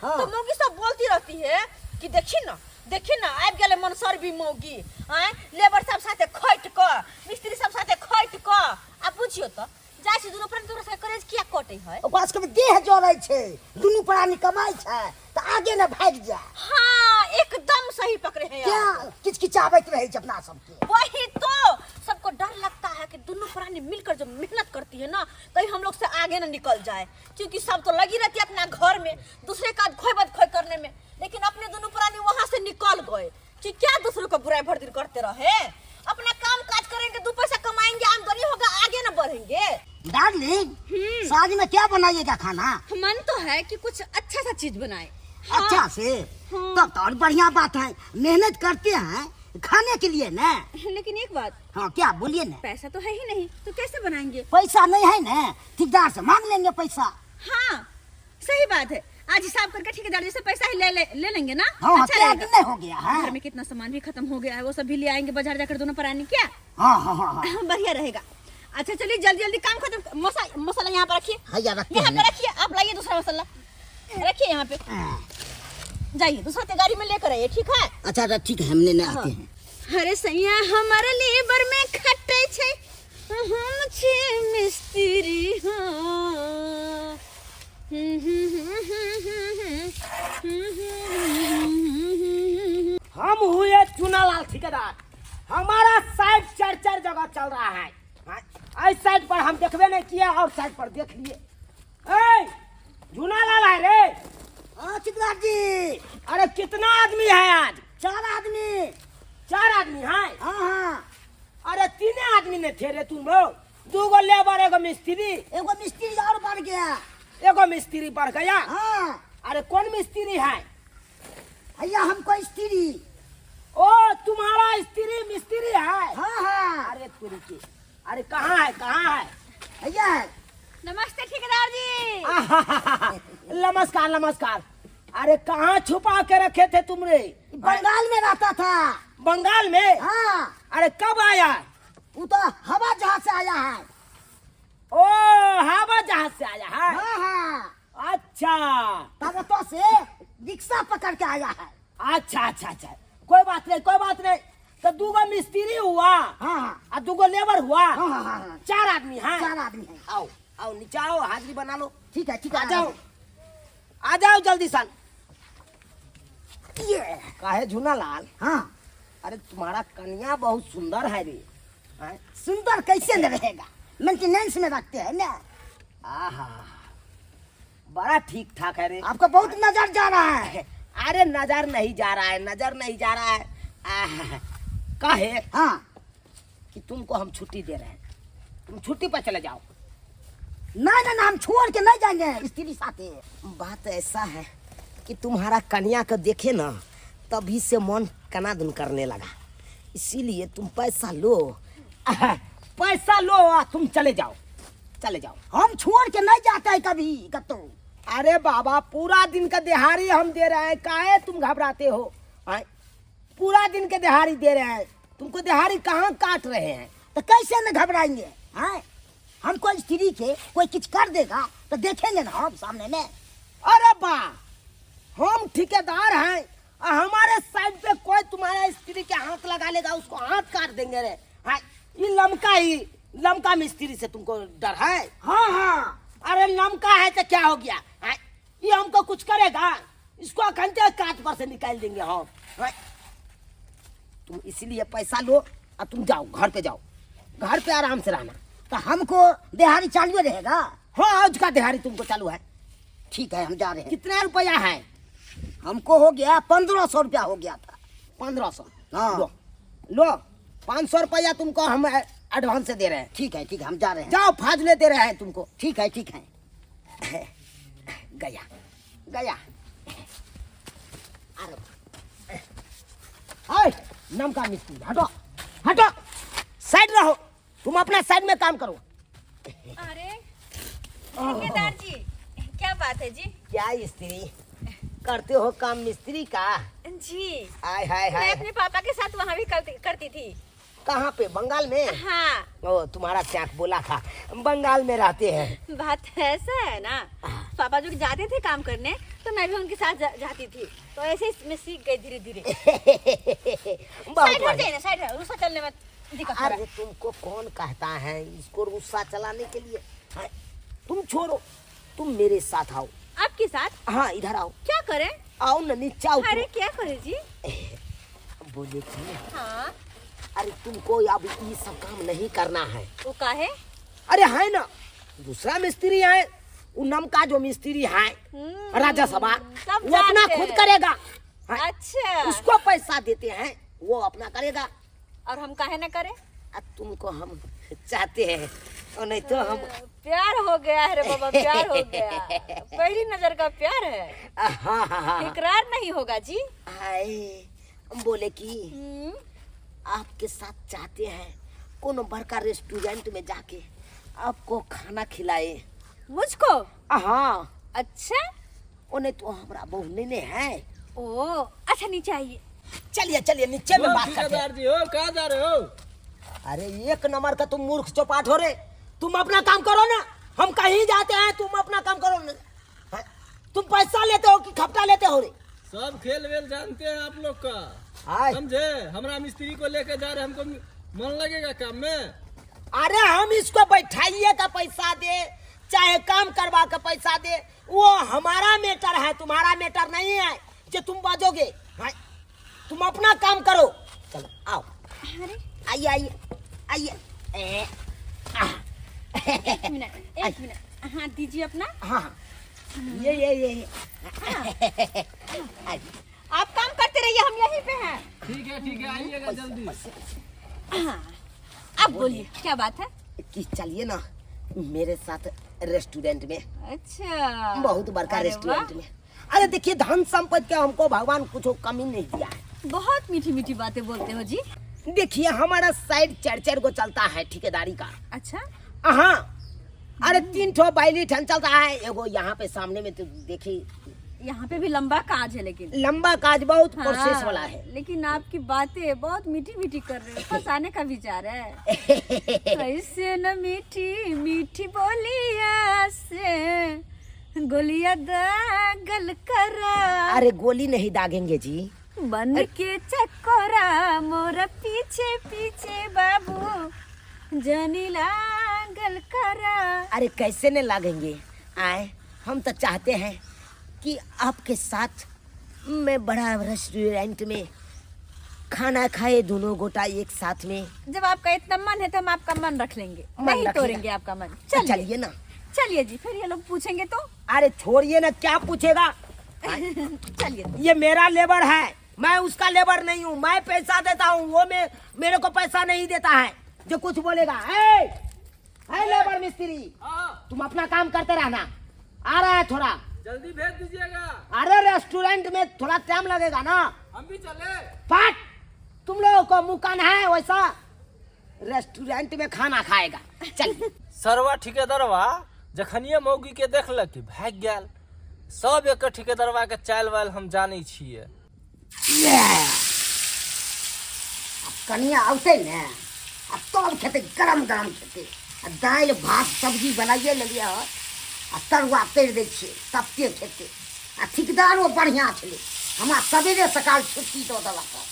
हाँ। तो मौगी सब बोलती रहती है कि देखी ना, देखी ना, आबि गेलै मनसरबी मौगी, आँय, लेबर सब साथे खटि कऽ, मिस्त्री सब साथे खटि कऽ। आ बुझियौ तऽ जाइ छी दुनू प्राणी, तोरा सबके करेज किया कटै है? ओकरा सबके देह जरै छै, दुनू प्राणी कमाइ छै तऽ आगे ने भागि जाय। हाँ, एकदम सही पकड़े हैं क्या आप। किचकिचाबैत रहै छै अपना सबके। वही तो सबको डर लगता है कि दोनों प्राणी मिलकर जो मेहनत करती है ना, कहीं हम लोग से आगे ना निकल जाए, क्योंकि सब तो लगी रहती है अपना घर में दूसरे का खोई बद खोई करने में, लेकिन अपने दोनों प्राणी वहां से निकल गए कि क्या दूसरों को बुराई भर दिन करते रहे। अपना काम काज करेंगे, दो पैसा कमाएंगे, आमदनी होगा, आगे ना बढ़ेंगे। डार्लिंग, साँझ में क्या बनाइएगा खाना? मन तो है कि कुछ अच्छा सा चीज बनाए। हाँ। अच्छा से? हाँ। तब तो और बढ़िया बात है, मेहनत करते हैं खाने के लिए ना। लेकिन एक बात। हाँ, क्या बोलिए ना। पैसा तो है ही नहीं, तो कैसे बनाएंगे? पैसा नहीं है ना, ठेकेदार से मांग लेंगे पैसा। हाँ सही बात है, आज हिसाब करके ठेकेदार जी से पैसा ही ले लेंगे ना। हाँ, अच्छा क्या रहेगा। दिन नहीं हो गया है? घर में कितना सामान भी खत्म हो गया है, वो सब भी ले आएंगे बाजार जाकर दोनों प्राणी, क्या? हाँ, हाँ, हाँ, हाँ। बढ़िया रहेगा। अच्छा चलिए जल्दी जल्दी काम खत्म। मसाला यहाँ पर रखिए। हाँ, यहाँ रखते यहाँ हैं पर ना। रखिए, आप लाइए दूसरा मसाला रखिए यहाँ पे। हाँ। जाइए दूसरा के गाड़ी में लेकर आइए, ठीक है? अच्छा, अच्छा ठीक है, हम लेने आते हैं। अरे सैया हमारे लेबर में खटे छे, हम छे मिस्त्री। हाँ। हम हुए चुनालाल ठेकेदार, हमारा साइड चार चार जगह चल रहा है। हाँ, इस साइड पर हम देखबे नहीं किया और साइड पर देख लिए। ए, झूनालाल है रे। हाँ ठेकेदार जी। अरे कितना आदमी है आज? 4 आदमी। 4 आदमी है? हाँ, हाँ। अरे 3 आदमी ने थे रे तुम लोग, 2 गो लेबर एगो मिस्त्री। एगो मिस्त्री और बढ़ गया। एगो मिस्त्री बढ़ गया? हाँ। अरे कौन मिस्त्री है? भैया हमको स्त्री। ओ तुम्हारा स्त्री मिस्त्री है? हाँ, हाँ। अरे तुरी की, अरे कहाँ है, कहाँ है? भैया है। नमस्ते ठेकेदार जी। आहाहाहा, नमस्कार नमस्कार। अरे कहाँ छुपा के रखे थे तुमने? बंगाल में रहता था। बंगाल में? हाँ। अरे कब आया? वो तो हवा जहाज से आया है। ओ हवा जहाज से आया है? हाँ, हाँ। अच्छा। तब तो से रिक्शा पकड़ के आया है। अच्छा अच्छा अच्छा, कोई बात नहीं, कोई बात नहीं। तो 2 गो मिस्त्री हुआ, हाँ, हाँ। और 2 गो लेबर हुआ, हाँ, हाँ, हाँ, हाँ। 4 आदमी हैं। 4 आदमी हैं। आओ आओ नीचे आओ, हाजिरी बना लो। ठीक है, ठीक है, आ जाओ, आ जाओ जल्दी सन। ये। काहे झूनालाल? हाँ। अरे तुम्हारा कन्या बहुत सुंदर है रे। हाँ? सुंदर कैसे न रहेगा, मेंटेनेंस में रखते हैं ना। आहा, बड़ा ठीक ठाक है रे। आपका बहुत नजर जा रहा है। अरे नजर नहीं जा रहा है, नजर नहीं जा रहा है। आहा, काहे? हाँ। कि तुमको हम छुट्टी दे रहे हैं, तुम छुट्टी पर चले जाओ। नहीं, नहीं, नहीं, हम छोड़ के नहीं जाएंगे स्त्री साथे। बात ऐसा है कि तुम्हारा कन्या को देखे ना तभी से मन कनादुन करने लगा, इसीलिए तुम पैसा लो, आहा, पैसा लो और तुम चले जाओ, चले जाओ। हम छोड़ के नहीं जाते हैं कभी कतो। अरे बाबा पूरा दिन का दिहाड़ी हम दे रहे हैं, काहे तुम घबराते हो? आए? पूरा दिन के दिहाड़ी दे रहे हैं तुमको, दिहाड़ी कहाँ काट रहे हैं? तो कैसे न घबराएंगे? हाँ, हमको स्त्री के कोई कुछ कर देगा तो देखेंगे ना हम सामने में। अरे बा हम ठेकेदार हैं और हमारे साइड पे कोई तुम्हारा स्त्री के हाथ लगा लेगा उसको हाथ काट देंगे रे। हाँ, ये लमका ही लमका मिस्त्री से तुमको डर है? हाँ, हाँ। अरे लमका है तो क्या हो गया? हाँ, ये हमको कुछ करेगा, इसको घंटे काट पर से निकाल देंगे हम। हाँ, तुम इसीलिए पैसा लो और तुम जाओ घर पे, जाओ घर पे आराम से रहना। तो हमको दिहाड़ी चालू रहेगा? हाँ आज का दिहाड़ी तुमको चालू है। ठीक है हम जा रहे हैं। कितना रुपया है? हमको हो गया 1500 रुपया हो गया था। 1500? हाँ। लो, लो 500 रुपया तुमको हम एडवांस से दे रहे हैं। ठीक है, ठीक है, हम जा रहे हैं। जाओ फाजले दे रहे हैं तुमको। ठीक है, ठीक है। गया गया। अरे आए, नमका मिस्त्री, हटो हटो, साइड रहो, तुम अपना साइड में काम करो। अरे ठेकेदार जी क्या बात है जी? क्या स्त्री करते हो काम मिस्त्री का? जी। आय, हाय, मैं हाय। अपने पापा के साथ वहाँ भी करती थी। कहाँ पे? बंगाल में? हाँ। ओ तुम्हारा चाक बोला था बंगाल में रहते हैं। बात ऐसा है ना, पापा जो जाते थे काम करने तो मैं भी उनके साथ जाती थी, तो ऐसे ही मैं सीख गई धीरे धीरे। बहुत साइड हट बढ़िया। जाइए ना, साइड हट, रुसा चलने में दिक्कत हो रहा है। अरे तुमको कौन कहता है इसको रुस्सा चलाने के लिए? हाँ, तुम छोड़ो, तुम मेरे साथ आओ। आपके साथ? हाँ इधर आओ। क्या करें? आओ ना नीचे आओ। अरे क्या करें जी? बोले कि हाँ। अरे तुमको अब ये सब काम नहीं करना है। वो काहे? अरे है ना दूसरा मिस्त्री है, वो नम का जो मिस्त्री है राजा सभा, सब वो अपना जानते खुद हैं। करेगा। हाँ, अच्छा। उसको पैसा देते हैं, वो अपना करेगा। और हम काहे ना करें? अब तुमको हम चाहते हैं, और नहीं तो हम प्यार हो गया है रे बाबा, प्यार हो गया, पहली नजर का प्यार है। हाँ हाँ हाँ। इकरार नहीं होगा जी। आए, हम बोले कि आपके साथ चाहते हैं कोनो बड़का रेस्टोरेंट में जाके आपको खाना खिलाए। मुझको? हाँ। अच्छा। ओ नहीं तो हमारा बहू नहीं है। ओ अच्छा, नीचे आइए। चलिए चलिए नीचे में ओ, बात करते हैं। ठेकेदार जी हो, कहाँ जा रहे हो? अरे एक नंबर का तुम मूर्ख चौपाट हो रे, तुम अपना काम करो ना, हम कहीं जाते हैं, तुम अपना काम करो ना। हाँ? तुम पैसा लेते हो कि खपटा लेते हो रे? सब खेल वेल जानते हैं आप लोग का, आय। समझे? हमरा मिस्त्री को लेके जा रहे, हमको मन लगेगा काम में? अरे हम इसको बैठाइए का पैसा दे, चाहे काम करवा के पैसा दे, वो हमारा मैटर है, तुम्हारा मैटर नहीं है जो तुम बाजोगे। हाँ? तुम अपना काम करो। चलो आओ। अरे आइए आइए आइए। एक मिनट, एक मिनट, हाँ दीजिए अपना। हाँ हाँ ये ये ये, ये। हाँ। आप काम करते रहिए, हम यहीं पे हैं। ठीक है ठीक है, आइएगा जल्दी। हाँ। अब बोलिए क्या बात है? कि चलिए ना मेरे साथ रेस्टोरेंट में। अच्छा, बहुत बड़का अरे रेस्टोरेंट वाह। में। अरे देखिए धन संपत्ति का हमको भगवान कुछ कमी नहीं दिया है। बहुत मीठी मीठी बातें बोलते हो जी। देखिए हमारा साइड चार चार को चलता है ठेकेदारी का। अच्छा। हाँ, अरे 3 ठो बैली ठन चलता है, एगो यहाँ पे सामने में तो देखिए। यहाँ पे भी लंबा काज है, लेकिन लंबा काज बहुत हाँ, प्रोसेस वाला है। लेकिन आपकी बातें बहुत मीठी मीठी कर रहे हो, फंसाने का विचार है। ऐसे न मीठी मीठी बोलिया से गोलियां दागल करा। अरे गोली नहीं दागेंगे जी। बन के चकोरा मोर पीछे पीछे बाबू जनी लागल करा। अरे कैसे न लागेंगे, आए हम तो चाहते हैं कि आपके साथ मैं बड़ा रेस्टोरेंट में खाना खाए, दोनों गोटा एक साथ में। जब आपका इतना मन है तो हम आपका मन रख लेंगे, मन नहीं रख तोड़ेंगे लेना। आपका मन। चलिए चलिए ना। चलिए जी, फिर ये लोग पूछेंगे तो? अरे छोड़िए ना, क्या पूछेगा। चलिए। ये मेरा लेबर है, मैं उसका लेबर नहीं हूँ। मैं पैसा देता हूँ, वो मेरे को पैसा नहीं देता है जो कुछ बोलेगा। ए, ए लेबर मिस्त्री, तुम अपना काम करते रहना। आ रहा है थोड़ा जल्दी भेज दीजिएगा। अरे रेस्टोरेंट में थोड़ा टाइम लगेगा ना। हम भी चले। पाट, तुम लोगों को मुंह कान है वैसा रेस्टोरेंट में खाना खाएगा। चल। सरवा ठेकेदारवा जखनिए मौगी के देखलक कि भागि गेल। सब एक ठेकेदारवा के चाल वाल हम जानै छियै। कनिया औतै ने आ तब खेतै, गरम गरम खेतै। आ दालि भात सब्जी बनाइए लेलियै हँ, आ तरुआ तरि दै छियै, तबते खेतै। आ ठेकेदारो बढ़िआँ छलै, हमरा सवेरे सकाल छुट्टी दऽ देलक हँ,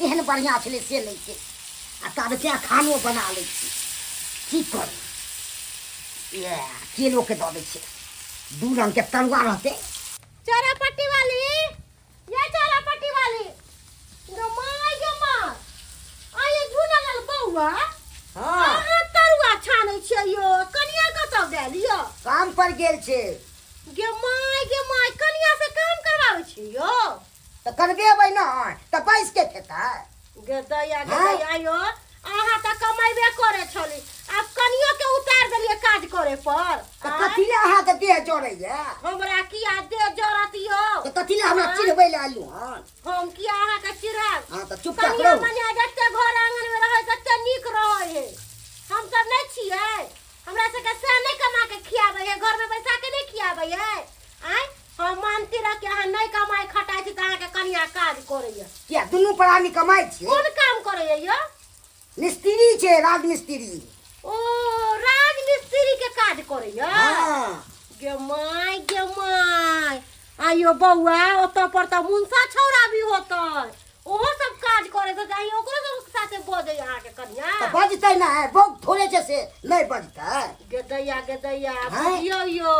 एहन बढ़िआँ छलै से नहि छै। आ तब क्या खानो बना लै छी, की करू। इएह केलोके दऽ दै छियै, 2 रंगके तरुआ रहतै। चोरा पट्टी वाली, ये चोरा पट्टी वाली, गो my गे माय, आये झुनल बौआ। हाँ। अहाँ तरुआ छानै छियै यो, कनिया कतऽ गेल यो? काम पर गेल छै। गे my गे my, कनिया से काम करवाबै छियै यो? तऽ करबेबै ने तऽ बैस के खेतै। गे दैया गे हाँ। दैया यो, अहाँ तऽ कमेबे करै छली, आब कनियो के उतार देलियै काज करे पर। तऽ कथी लए अहाँके देह जरैया? हमरा किया देह जरत यो? तऽ कथी लए हमरा चिढ़बै लए आयलहुँ हन? हम किया अहाँके चिढ़ायब? हाँ तऽ चुपचाप कनिया रहू। मनिया जते घर आंगन में रहै तते नीक रहै है। हम सब नहि छियै, हमरा सबके से नहि कमा के खियाबै है, घर में बैसा के नहि खियाबै है। आँय, हम मानती रह कि अहाँ नहि कमाइ खटाइ छी तऽ अहाँके कनिया काज करैया। किया दुनू प्राणी कमाइ छियै? कोन काम करैया यो? मिस्त्री छै, राजमिस्त्री। ओ राजमिस्त्री के काज करैया? हाँ। गे my गे my, आइयो बौआ ओतऽ पर तऽ मुनसा छौड़ा भी होतै ओहो सब काज करे तऽ जाइयो ओकरो सब साथे बजै अहाँके कनिया तऽ बजतै ना है बौक थोड़े छै से नहि बजतै गेदैया गेदैया हैं? बुझियौ यौ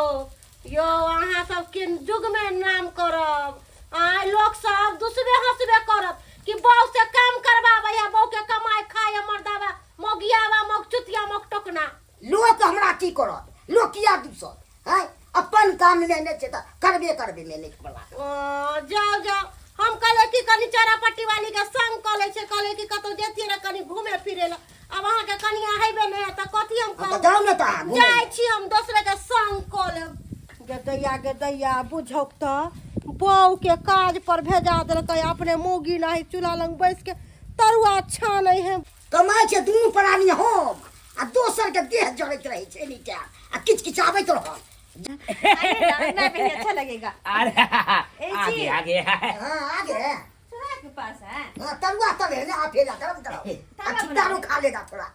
यौ अहाँ सबके युग में नाम करब आइ लोक सब दुसबे हंसबे करत कि बहू से काम करबाबै है बहू के कमाई खाय है मर्दावा मौगियावा मौग चुतिया मौग टोकना लोक हमरा की करत लोक किया दूसत हैं अपन काम लेने छै तऽ करबे करबे मैनेज बला ओ, जाओ जाओ हम कहले कि कनि चौरापट्टी वाली के संग कऽ लै छै कहले कि कतौ जेतियै ने कनि घूमे फिरे लए आब अहाँके कनिया हेबे नहि तऽ कथी हम तऽ कहू जाउ ने तऽ अहाँ घुमै जाइ छी हम दोसरे के संग कऽ लेब गेदैया गेदैया बुझौक तऽ बहू के काज पर भेजा देलकै अपने मौगी नाही चूल्हा लग बैस के तरुआ छानै है कमाइ छै दुनू प्राणी हम आ दोसर के देह जरैत रहै छै एनी टाइम आ किचकिचाबैत रहल अरे डालना भी अच्छा लगेगा अरे ए आगे जी। आगे हाँ आगे चूल्हा के पास है हाँ तरुआ तले है ना आप हेला गरम गरम आ चितारो खा लेगा थोड़ा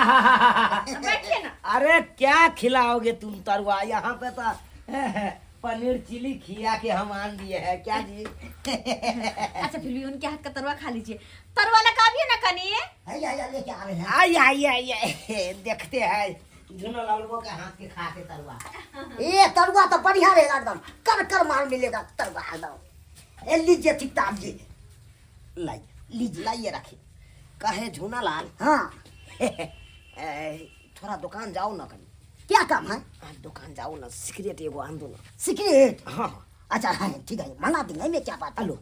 बैठिए ना अरे क्या खिलाओगे तुम तरुआ यहाँ पे तो पनीर चिली खिया के हम आन दिए हैं क्या जी अच्छा फिर भी उनके हाथ का तरुआ खा लीजिए तरुआ लगा भी ना कनी हैया हैया लेके आ रहे हैं आई आई आई आई देखते हैं झुना लालबो के हाथ के खा के तरुआ ये तरुआ तो बढ़िया रहेगा एकदम कर कर माल मिलेगा तरुआ एकदम ए लीजिए चिताब जी लाइए लीजिए लाइए रखिए कहे झूना लाल हाँ ए, थोड़ा दुकान जाओ ना कहीं क्या काम है हाँ, दुकान जाओ ना सिगरेट एगो आन दो ना सिगरेट हाँ हाँ अच्छा हाँ ठीक है मंगा देंगे मैं क्या बात है हेलो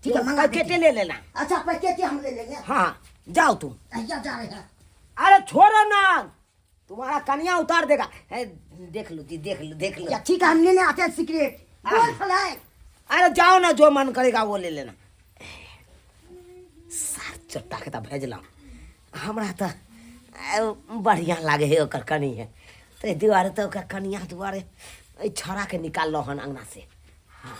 ठीक है मंगा पैकेटे देंगे ले लेना अच्छा पैकेट हम ले लेंगे हाँ हाँ जाओ तुम भैया जा रहे हैं अरे छोड़ो ना तुम्हारा कनिया उतार देगा ए, देख लो जी देख लो देख लो या ठीक है हम लेने आते हैं सिगरेट बोल फलाए अरे जाओ ना जो मन करेगा वो ले लेना सार चट्टा के तऽ भेजलहुँ हमरा तऽ बढ़िआँ लागै है ओकर कनि है ताहि दुआरे तऽ ओकर कनिया दुआरे एहि छौड़ाके निकाललहुँ हन अङ्गना से हाँ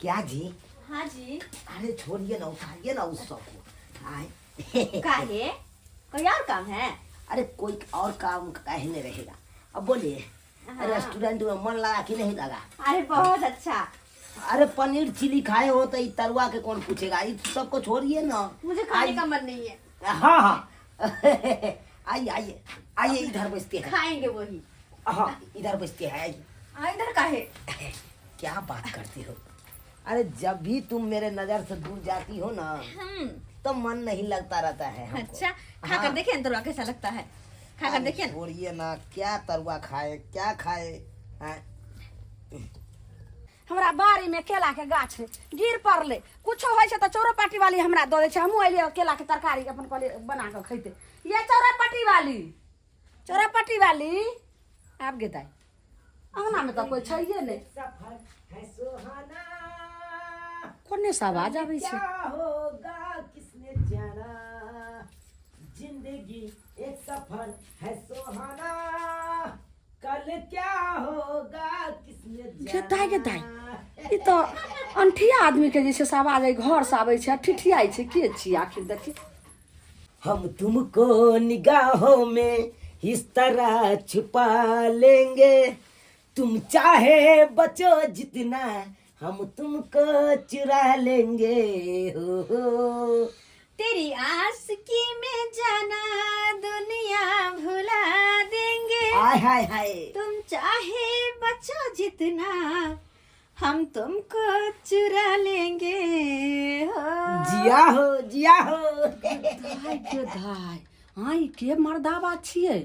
क्या जी हाँ जी अरे छोड़िए ना उतारिए ना उस सबको आए काहे कोई और काम है अरे कोई और काम काहे नहीं रहेगा अब बोलिए हाँ। रेस्टोरेंट में मन लगा कि नहीं लगा अरे बहुत अच्छा अरे पनीर चिली खाए हो तो ये तरुआ के कौन पूछेगा ये सबको छोड़िए ना मुझे खाने का मन नहीं है हाँ हाँ आइए आइए आइए इधर बैठते हैं खाएंगे वही हाँ इधर बैठते हैं आइए हाँ इधर काहे क्या बात करती हो अरे जब भी तुम मेरे नजर से दूर जाती हो ना तो मन नहीं लगता रहता है हमको। अच्छा खा कर हाँ। देखिए ना तरुआ कैसा लगता है खा कर अरे देखिए ना छोड़िए ना क्या तरुआ खाए क्या खाए हैं? हमरा बाड़ी में केला के गाछ है गिर पड़ले कुछो होइ छै तऽ चौरापाटी वाली हमरा दऽ दै छै हमहूँ अयलियै केला के तरकारी अपन कहलियै बना कऽ खैते ये चौरापाटी वाली चौरापाटी वाली आबि गे दाइ अङ्गनामे तऽ कोइ छैहे नहि सफर है सुहाना कोने से आवाज आबै छै क्या होगा किसने जाना जिंदगी एक सफर है सुहाना कल क्या होगा किसने गे दाइ गे दाइ ई तऽ अनठिया आदमीके जे छै से आवाज एहि घरसँ आबै छै आ ठिठियाइ छै के छियै आखिर देखी हम तुमको निगाहों में इस तरह छुपा लेंगे तुम चाहे बचो जितना हम तुमको चुरा लेंगे हो हो तेरी आशिकी में जाना दुनिया भुला देंगे आय हाय हाय तुम चाहे बचो जितना हम तुमको चुरा लेंगे हो जिया हो जिया हो धाय के धाय आँय के मर्दाबा छियै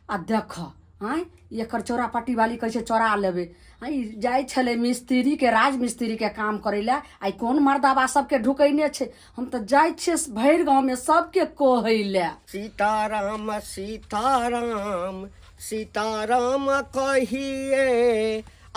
आ देख आँय एकर चौरापट्टी वाली कहै छै चोरा लेबै आँय ई जाइ छलै मिस्त्रीके राज मिस्त्रीके काम करै लए आ ई कोन मर्दाबा सबके ढुकैने छै हम तऽ जाइ छियै भरि गाँवमे सबके कहै लए सीताराम सीताराम सीताराम कहिए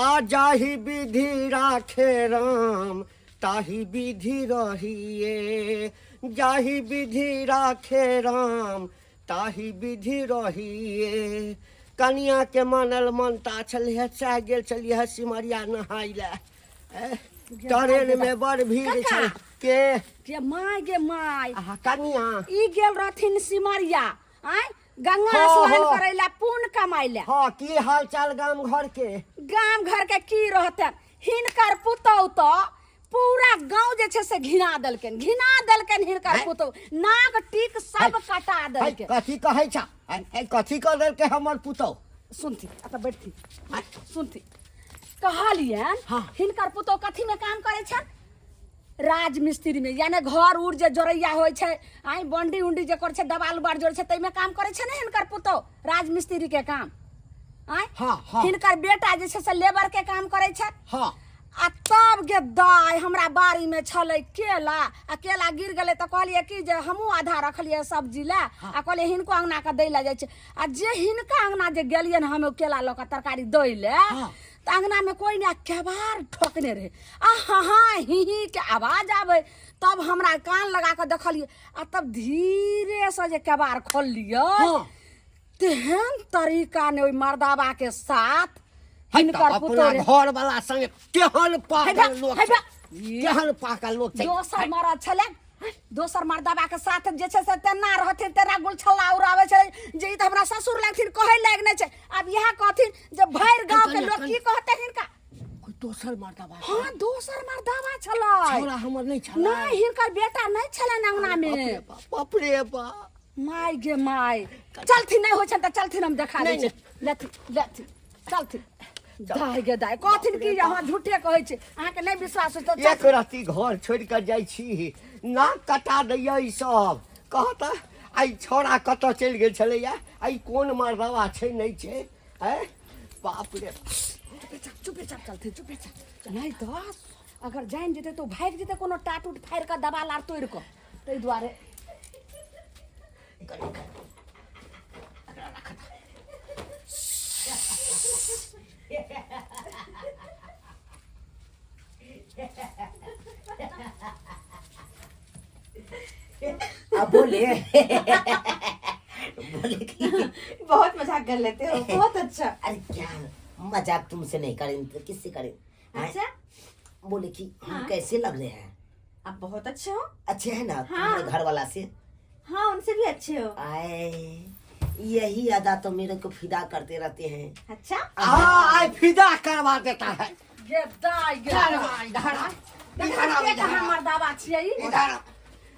आ जाहि विधि राखे राम ताहि विधि रहिए जाहि विधि राखे राम ताहि विधि रहिए कनियाके मानल मनता छलिहे सएह गेल छलियै सिमरिया नहाय लए ट्रेन में बड़ भीड़ छै के के my गे my आहा, कनिया ई गेल रहथिन सिमरिया आँय गंगा हाँ, स्नान हाँ। करै लए पुण्य कमाइ लए हाँ की हाल चाल गाम घर के गाम घर के की रहतन हिनकर पुतहु तऽ पूरा गांव जे छै से घिना देलकनि, घिना देलकनि हिनकर पुतहु, नाक टीक सब कटा देलकनि। कथी कहै छ? कथी कह देलकै हमर पुतहु? सुनथि, एतऽ बैठथि, सुनथि। कहलियनि हिनकर पुतहु कथी में काम करै छनि? राजमिस्त्री में, यानी घर उर जे जोड़ैया होइ छै, आइ बंडी उंडी जे करै छै, दबाल उबाल जोड़ै छै, ताहिमे काम करै छै ने हिनकर पुतहु, राजमिस्त्री के काम। आँय? हाँ, हाँ। हिनकर बेटा जे छै से लेबर के काम करै छै। हाँ। आ तब गे दाइ हमरा बाड़ी में छलै केला, आ केला गिर गेलै तऽ कहलियै कि जे हमहूँ आधा रखलियै सब्जी लए, आ कहलियै हिनको अङ्गना के दै लए जाइ छै। आ जे हिनका अङ्गना जे गेलियै हम केला लऽ कऽ तरकारी दै लए, तऽ अङ्गना में कोइ नहि, आ केबाड़ ठोकने रहै, आ हाँ हाँ ही ही के आवाज आबै। तब हमरा कान लगा कऽ देखलियै, आ तब धीरेसँ जे केबाड़ खोललियै, तेहन तरीका ने ओहि मर्दाबा के साथ हिनकर अपना पुतोह रे। घर वाला संगे केहन पागल हे बा, लोक हे बा। छै, केहन पागल लोक छै। दोसर मरद छलै, दोसर मर्दाबा के साथ जे छै से तेना रहथिन, तेना गुलछल्ला उड़ाबै छलै जे ई तऽ हमरा ससुर लगथिन कहै लायक नहि छै। आब इएह कहथिन जे भरि गाँव के लोक की कहतै हिनका? कोई दोसर मर्दाबा? हाँ, दोसर मर्दाबा छलै। छौड़ा हमर नहि छलै? नहि, हिनकर बेटा नहि छलनि अंगना में। बाप रे बाप, माय गे माय। चलथिन, नहि होइ छनि तऽ चलथिन, हम देखा दै छी। लेथिन लेथिन, चलथिन। दाय गे दाय, कहथिन कि जे अहाँ झूठे कहै छी, अहाँके नहि विश्वास होइ तऽ एक रत्ती घर छोड़ि कऽ जाइ छी, नाक कटा दैया ई सब। कहत आइ छौड़ा कतऽ चलि गेल छलैया, आइ कोन मर्दवा छै नहि छै। आँय बाप रे। चुपेचाप चुपेचाप चलथिन, चुपेचाप, नहि तऽ अगर जानि जेतै तऽ ओ भागि जेतै कोनो टाट उट फाड़ि कऽ, दबाल आर तोड़ि कऽ, ताहि दुआरे। अब बोले बोले कि बहुत मजाक कर लेते हो, बहुत अच्छा। अरे क्या मजाक तुमसे नहीं करें तो किससे करें? हैं? अच्छा। बोले कि हम कैसे लग रहे हैं? आप बहुत अच्छे हो। अच्छे हैं ना? तुम्हारे घर वाला से? हाँ, उनसे भी अच्छे हो। आए, यही अदा तो मेरे को फिदा करते रहते हैं। अच्छा। हाँ, आइ फिदा करवा देता है। गे दाय गे इधर दाय। आ, इधर आ, देखो इधर आ, के इधर कहाँ आ, मर्दाबा छियै ई? इधर आ,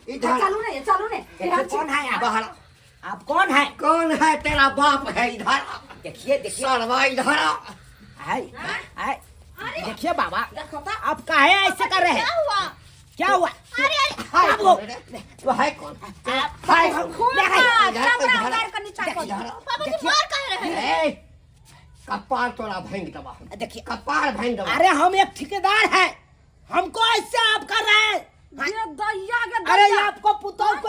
इधर आ। चलू ने, चलू ने। देखिए कौन है आप? बाहर आ। आप कौन है? कौन है? तेरा बाप है, इधर आ। देखिए देखिए। सरवा इधर आ। आए आए, देखिए बाबा, देखो तो। आप काहे ऐसे कर रहे हैं? क्या हुआ? क्या हुआ? अरे अरे। हाय, बाबू। कौन रे? तू है कौन? हाय कौन? खून देखिए, का इधर, चमड़ा इधर। उतार के नीचा कऽ दे। पापा जी मार काहे रहे हैं? ए, कपार तोरा भैंग दबा हम। देखिए। कपार भैंग दबा। अरे हम एक ठेकेदार हैं, हमको ऐसे आप कर रहे हैं? गे दैया गे अरे ये दैया। आपको पुतोह को,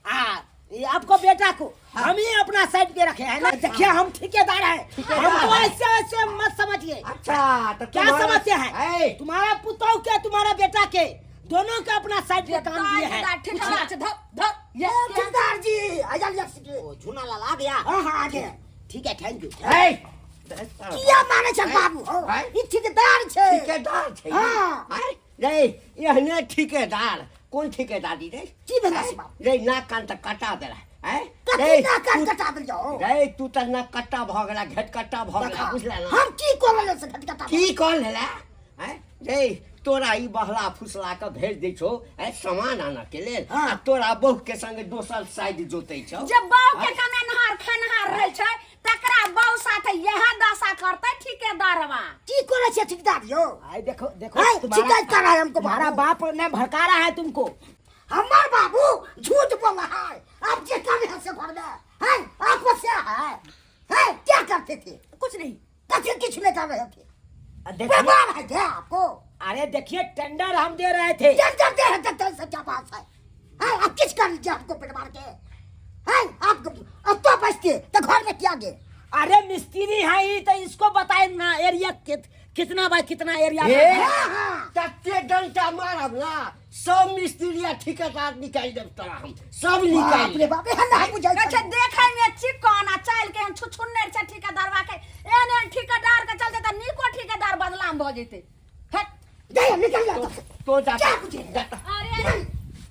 हाँ, ये आपको बेटा को हम ही अपना साइड पे रखे हैं ना। देखिए हम ठेकेदार हैं, हमको ऐसे ऐसे मत समझिए। अच्छा तो क्या तुम्हारा- समझते हैं? ए, तुम्हारा पुतोह के तुम्हारा बेटा के दोनों के अपना साइड पे काम दाय दिए गे हैं। दाय, ठेकेदार छै, धर धर। ये ठेकेदार जी आयल एक। ओ झूना लाल आ गया। हाँ हाँ, आ गया। ठीक है, thank you. ए, किया माने छै बाबू? हो, आँय? ई ठेकेदार छै। ठेकेदार छै। हाँ। आँय? रे एहने ठेकेदार कोन ठेकेदारी रे? की भेलै से बाबू? रे नाक कान तऽ कटा देला। आँय? कथी रे, नाक कान तू- कटा देलियौ? रे तू तऽ नाक कट्टा भऽ गेला, घेट कट्टा भऽ गेला, बुझला ना? हम की करल से घटकटा? की कह लेला? आँय? रे तोरा ई बहला फुसला के भेज दै छौ आँय सामान आनऽ के लेल, आ तोरा बहु के संगे दोसर साइड जोतै छौ। जे बाऊ के कमेनहार खेनहार रहै छै तकरा बाऊ साथे इएह दशा करतै ठेकेदारवा। की करै छै ठेकेदार यौ? आए देखो देखो, आए, तुम्हारा शिकायत कर रहा है हमको तुम्हारा बाबू। बाप ने भड़का रहा है तुमको। हमार बाबू झूठ बोल रहा है। आप जे कर रहे हैं से घर में है, आपको क्या है? है क्या करते थे? कुछ नहीं। कथी किछ नहीं कर रहे थे? देखिए बीमार है क्या आपको? अरे देखिए टेंडर हम दे रहे थे। टेंडर दे रहे थे तो से क्या बात है? है आप किस कर लीजिए हमको पेट मार के? है आप अब तो बचते तो घर में क्या गए? अरे मिस्त्री है ही तो इसको बताए ना एरिया कितना बाय कितना एरिया ए, में है। हाँ। तते डंटा मारब ना सब मिस्त्री आ ठेकेदार निकालि देब तोरा, हम सब निकालि बाप रे देब। बाप, एहन नहीं बुझाइ कहै छै छै। देखै मे चिकन आ चालि के एहन छुछुन्नर छै ठेकेदारवा के, एहन एहन ठेकेदार के चलते तऽ नीको ठेकेदार बदनाम भऽ जेतै। हट। जा, निकल जा तब से। तो जा क्या बुझे? जा। अरे अरे।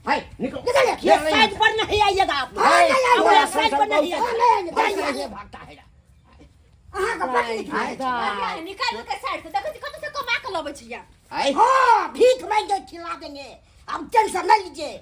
हाय निकल निकल जा। ये साइड पर नहीं आइएगा आप। हाँ, नहीं आएंगे। हमारा साइड पर नहीं हाँ, आइएगा। नहीं आएंगे, नहीं आएंगे। भागता है। अहाँके बड़ नीक लागै छै। अरे, निकाल के साइड से देखो कत से कमा के के लबै छियै। आय हाँ, भीख मांग के खिला देंगे, हम टेंशन नहीं लीजिए।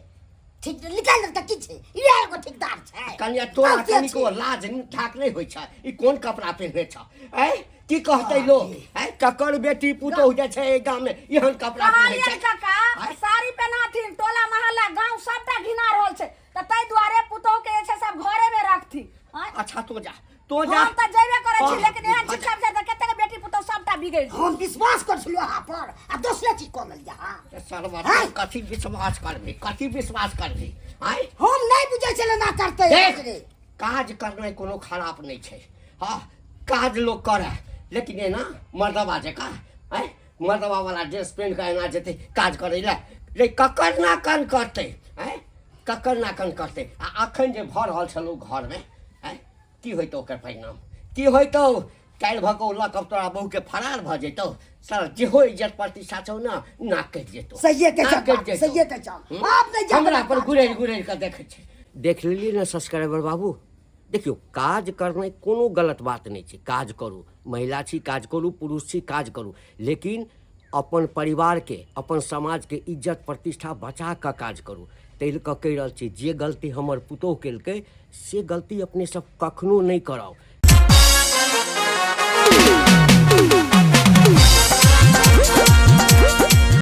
ठीक निकाल दे की छै, इएह एगो ठेकेदार छै। कनिया तोरा गलती कनिको छै। लाज ठाक नहि होइ छै? ई कोन कपड़ा पहिरने छ? ऐ की कहतै लोक? ऐ ककर बेटी पुतोहु जे छै एहि गाममे एहन कपड़ा पहिरै कहलियनि छै? काका, आँय? साड़ी पेनाथिन, टोला मोहल्ला गांव सबटा घिना रहल छै, तऽ ताहि दुआरे पुतोहु के जे छै सब घरे में रखथिन। आँय? अच्छा तो जा, तो जा। हम तऽ जेबे करै छी, हाँ, लेकिन एहन अच्छा। छिटका बिछाड़ तऽ कतेक बेटी पुतोहु सबटा बिगड़ि जेतै। हम विश्वास कर छलियो अहाँ पर आ दोसरे चीज कऽ लेलियै अहाँ। सरवा, आँय? कथी विश्वास करबही? कथी विश्वास करबही? आँय? हम नहि बुझै छलै ना करतै। देख, रे। काज करनाइ कोनो खराब नहि छै। हँ, काज लोक करे, लेकिन एना मर्दबा जकाँ, आँय, मर्दबा वाला ड्रेस पहिन कऽ एना जेतै काज करै लए रे, ककर नाकन करतै? आँय, ककर नाकन करतै? आ अखन जे भऽ रहल छलौ घरमे, आँय, की होइतौ? ओकर परिणाम की होइतौ? काल्हि भऽ कऽ ओ लऽ कऽ तोरा बहुके फरार भऽ जेतौ। सर, जेहो इज्जत प्रतिष्ठा छौ ने, नाक कटि जेतौ। सहिए कहै नाक छौ कटि बाप, जेतौ। सहिए कहै छौ। हम्म? आब नहि जाबै हमरा पर काज। गुरेर गुरेर कऽ देखै छै। देख लेलियै ने सब्सक्राइबर बाबू? देखियौ, काज करनाइ कोनो गलत बात नहि छै। काज करू, महिला छी काज करू, पुरुष छी काज करू, लेकिन अपन परिवारके, अपन समाजके इज्जत प्रतिष्ठा बचा कऽ काज करू। ताहि लऽ कऽ कहि रहल छी, जे गलती हमर पुतोहु केलकै से गलती अपने सब कखनो नहि कराउ।